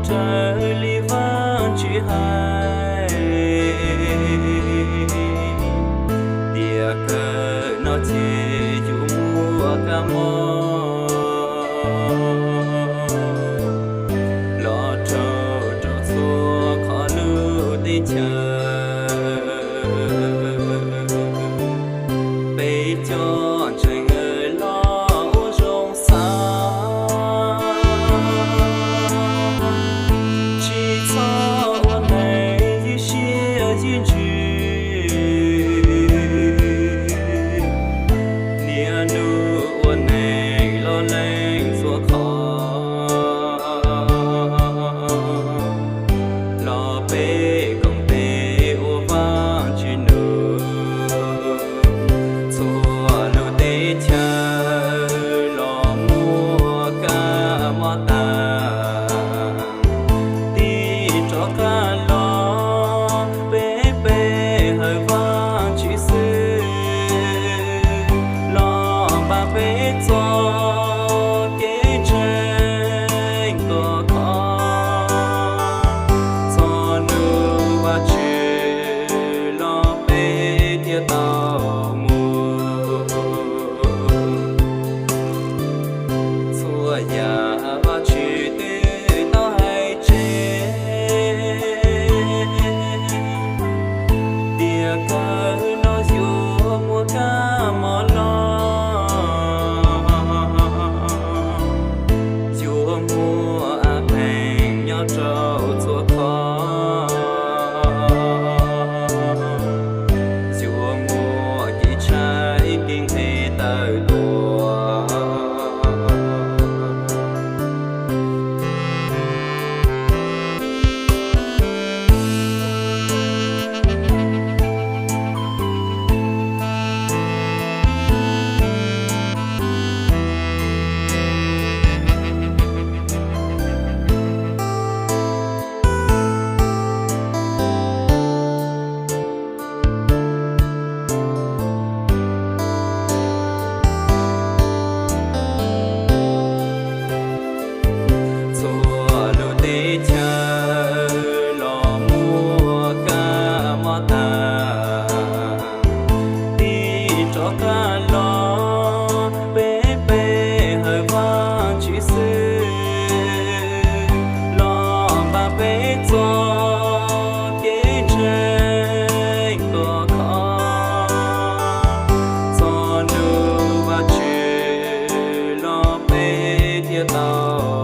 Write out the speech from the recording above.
Raws li Vajtswv hais, tiam kawg no ces yuav muaj kab mob los rau rau txhua qhov lub teb chaws. Peb cov ntseeg los ua zoo xav, tsis txhob ua neeg ywj siab ywj ntsws, niaj hnub ua neeg loj leej txhua qhov. Los peb koom tes ua Vajtswv nug, txhua lub teb chaws los muaj kab mob tag. Tig rov qab los peb pe hawm Vajtswv xwb, los npaj peb txoj kev ntseeg kom khov. Txog nug Vajtswv los peb thiaj tau mus. Txhua yam Vajtswv twb tau hais tseg, tiam kawg no yuav muaj kab mob los, yuav muaj av qeeg nyob rau txhua qhov, yuav muaj kev tshaib kev nqhis tawm tuaj. Txhua lub teb chaws los muaj kab mob tag. Tig rov qab los peb pe hawm Vajtswv xwb, los npaj peb txoj kev ntseeg kom khov. Txog nug Vajtswv los peb thiaj tau